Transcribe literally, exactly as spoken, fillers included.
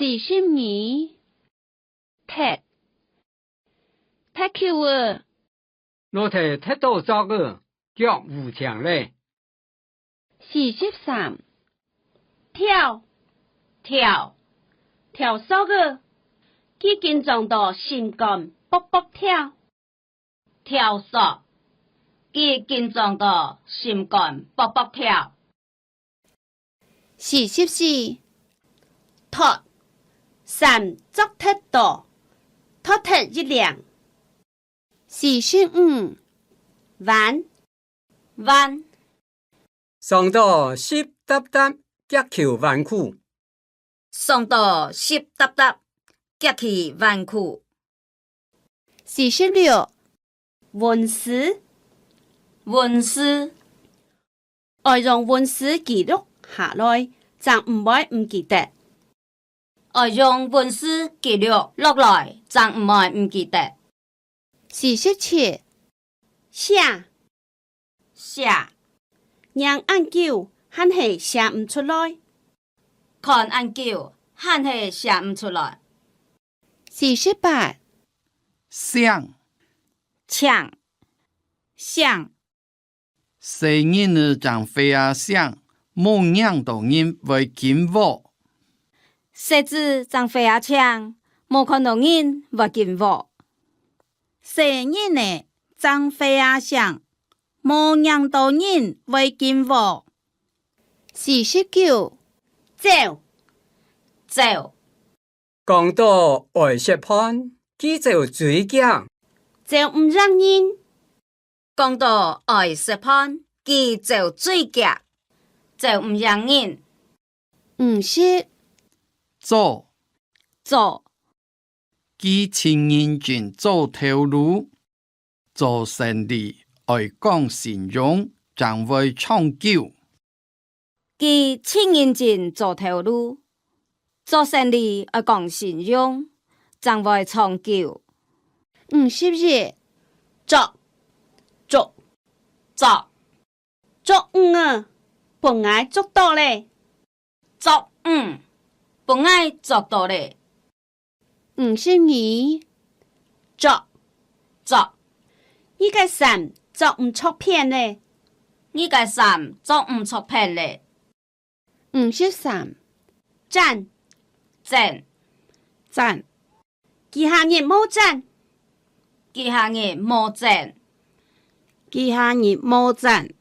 四十二，踢。踢球仔。老弟踢到著仔，腳烏青咧。四十三，跳。跳。跳索仔，佢緊張到心肝噗噗跳。 跳索，佢緊張到心肝噗噗跳。四十四，脫，衫著忒多，脫忒一領。四十五，彎。彎。傷到濕答答，遽去彎褲。傷到濕答答，遽去彎褲。 四十六，文字。文字。愛用文字記錄下來，正毋會毋記得。愛用文字記錄落來，正毋會毋記得。四十七，寫。寫。䀴恁久，還係寫毋出來。看恁久，還係寫毋出來。 四十八，醒。醒。醒。細人仔正會啊醒，無䀴到人會緊喔。細子正會啊醒，無看到人會緊喔。細人仔正會啊醒，無䀴到人會緊喔。四十九，走。走。 講到愛食飯，佢走最遽。走毋贏人。講到愛食飯，佢走最遽，走毋贏人。五十，做。做。佢盡認真做頭路，做生理愛講信用，正會長久。 佢盡認真做頭路，做生理愛講信用，正會長久。五十一，捉。捉。捉。捉魚仔，分𠊎捉到咧。捉魚，分𠊎捉到咧。 五十二，著。著。你个衫著毋著便咧。你个衫著毋著便咧。五十三，讚。讚。讚。幾下日無讚。幾下日無讚。幾下日無讚。